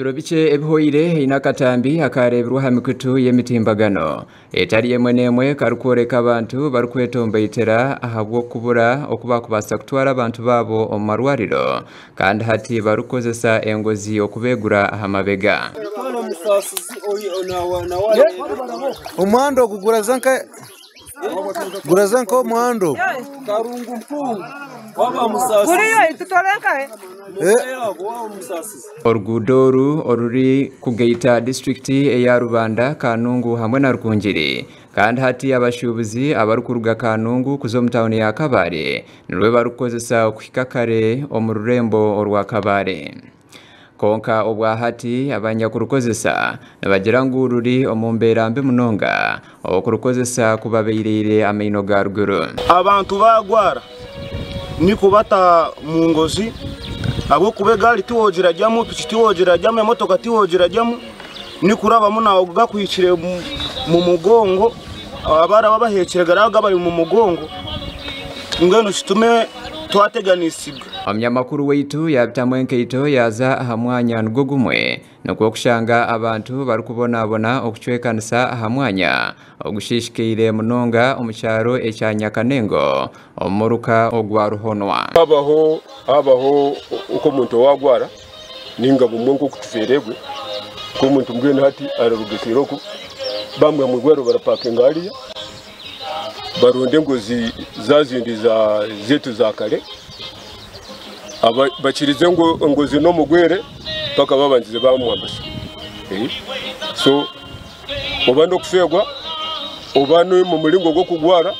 Ebiro bikye ebihwaire haine akatambi akaareebirwe aha mikutu y'emitimbagano etari emwe n'emwe karikworeka abantu barikwetomboitera ahabw'okubura oku baakubaasa kutwara abantu baabo omu marwariro kandi hati barikukozesa engozi okubeegura aha mabega. Omuhanda ogu guraza nka guraza nk'omuhanda ogu. Oruguudo oru oruri kugaita disiturikiti eya Rubanda, Kanungu hamwe na Rukungiri kandi hati abashuubuzi abarikuruga Kanungu kuza omu tauni ya Kabale nirwo barikukozesa okuhika kare omu rurembo orwa Kabale. Kwonka obwa hati abanyakurukozesa nibagira ngu ruri omu mbeera mbi munonga okurukozesa kubabairiire amaino ga ruguru. Abantu baagwara nikubata mu ngozi ahabw'okuba egaari tiwoogiraryamu, piki tiwoogiraryamu, emotoka tiwoogiraryamu, nikurabamu naawe gakuhikire mu mugongo, abaraba baheekire garaba gabari mu mugongo mbwenu kitume twateganisibwa. Omunyamakuru waitu yaabitamu enkaito yaaza aha mwanya nigwo gumwe nikwo kushanga abantu barikubonabona okucwekanisa aha mwanya ogushiishikaire munonga omu kyaro ekya Nyakanengo omu muruka ogwa Ruhonwa. Habaho habaho nk'omuntu owaagwara nainga bumwe nk'oku tufeereirwe, nk'omuntu mbwenu hati araruga oku, bamwe omu irwariro barapakinga hariya, baronde engozi zaazindi zaitu za kare, bakirize engozi n'omugwere mpaka babandize baamwambusya. So oba n'okufeerwa oba n'omu muringo gw'okurwara.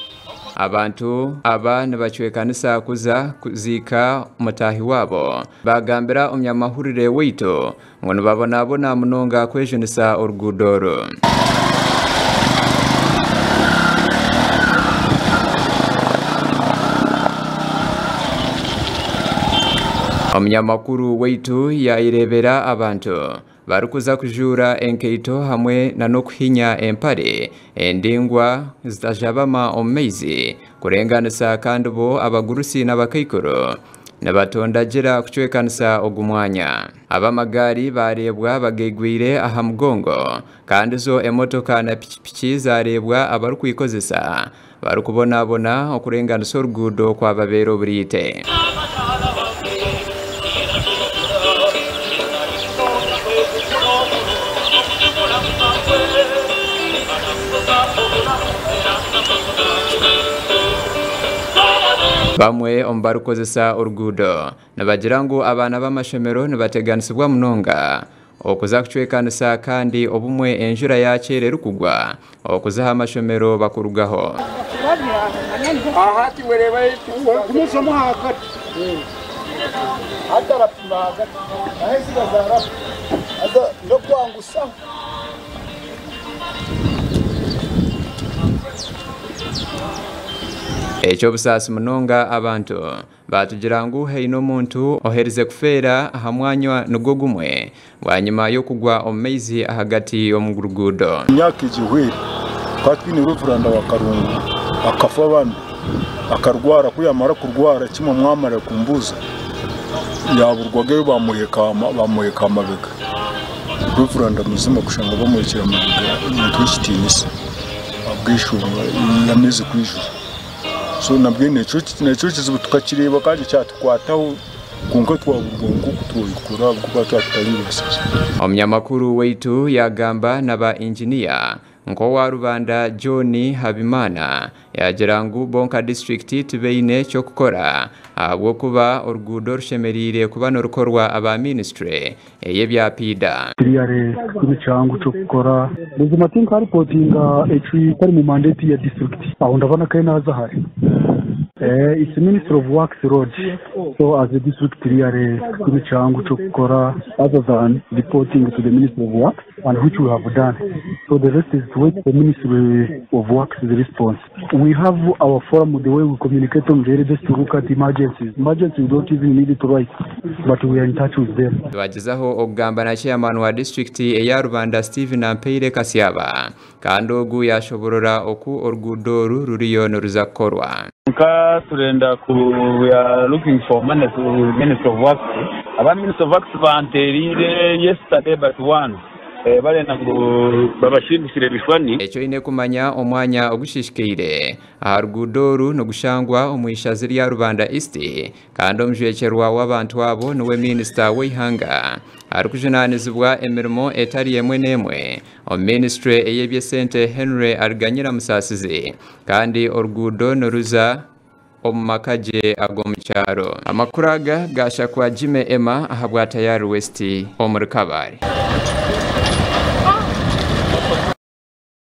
Abantu aba nibacwekanisa kuza kuziika mutaahi waabo. Baagambira omunyamahurire waitu ngu nibabonabona munonga kwejunisa oruguudo oru. Omunyamakuru waitu yaayereebera abantu barikuza kujuura enkaito hamwe n'okuhinya empare endaingwa zitajabama omu maizi kurenganisa kandi bo abagurusi n'abakaikuru nibatondagira kucwekanisa ogu mwanya. Ab'amagaari baareebwa bagaigwire aha mugongo kandi zo emotoka na pikipiki zaareebwa abarikwikozesa barikubonabona okurenganisa oruguudo kwababeera oburiite. Bamwe omu barikukozesa oruguudo nibagira ngu abaana b'amashomero nibateganisibwa munonga okuza kucwekanisa kandi obumwe enjura yakyera erikugwa okuza aha mashomero bakurugaho. Eky'obusaasi munonga abantu baatugira ngu haine omuntu oherize kufeera aha mwanya nigwo gumwe bwanyima y'okugwa omu maizi ahagati omu ruguudo. Emyaka egi ehweire tukaba twine Revuranda wa Karungu akafa bambi akarwara ku yamara kurwara kimwe mwamara kumbuuza yaburwagayo bamuheka aha mabega. Revuranda muzima kushanga bamuhekire aha mabega omuntu w'ekitiinisa ahabw'enshonga y'amaizi kwijura. So nabwenu ekyo ekizibu tukakireeba kandi kyatukwataho kwonka twaburwa nk'oku twabikora ahabw'okuba twaba tutaribaasize. Omunyamakuru waitu yaagamba na ba inginiya nk'owa Rubanda John Habimana yaagira ngu bo nka disiturikiti tibaine ky'okukora ahabw'okuba oruguudo rushemereire kuba nirukorwa aba minisitule ey'ebya piida. Clearly tikiri kyangu ky'okukora. Buzima tinkaripotinga ekitari mu mandate ya district aho ndaba nakaye naza hare. It's ministry of works road so as a district really tikiri kyangu ky'okukora other than reporting to the ministry of works and which we have done so the rest is to wait for ministry of works response. We have our forum the way we communicate on daily basis to look at emergencies. Emergency we don't even need to write but we are in touch with them. Twagezaho okugamba na chairman wa disiturikiti eya Rubanda Stephen Ampeire Kasyaba kandi ogu yashoborora oku oruguudo oru ruriyo niruza kukorwa. Nka Konka turenda ku we are looking for money to ministry of works. Aba ministry of works banterire yesterday but one eh, barenda ngu babashindikire ebishwani. Eki oine kumanya omwanya ogushishikaire aha ruguudo oru nigushangwa omu ishaza erya Rubanda East kandi omujwekyerwa w'abantu abo niwe minisita w'eihanga arikujunaanizibwa emirimo etari emwe n'emwe omu minisitule ey'eby'esente Henry Ariganyira Musasizi kandi oruguudo niruza omu maka gye ag'omu kyaro. Amakuru aga gashakwa Jimmy Emma ahabwa Tayari West omuri Kabale.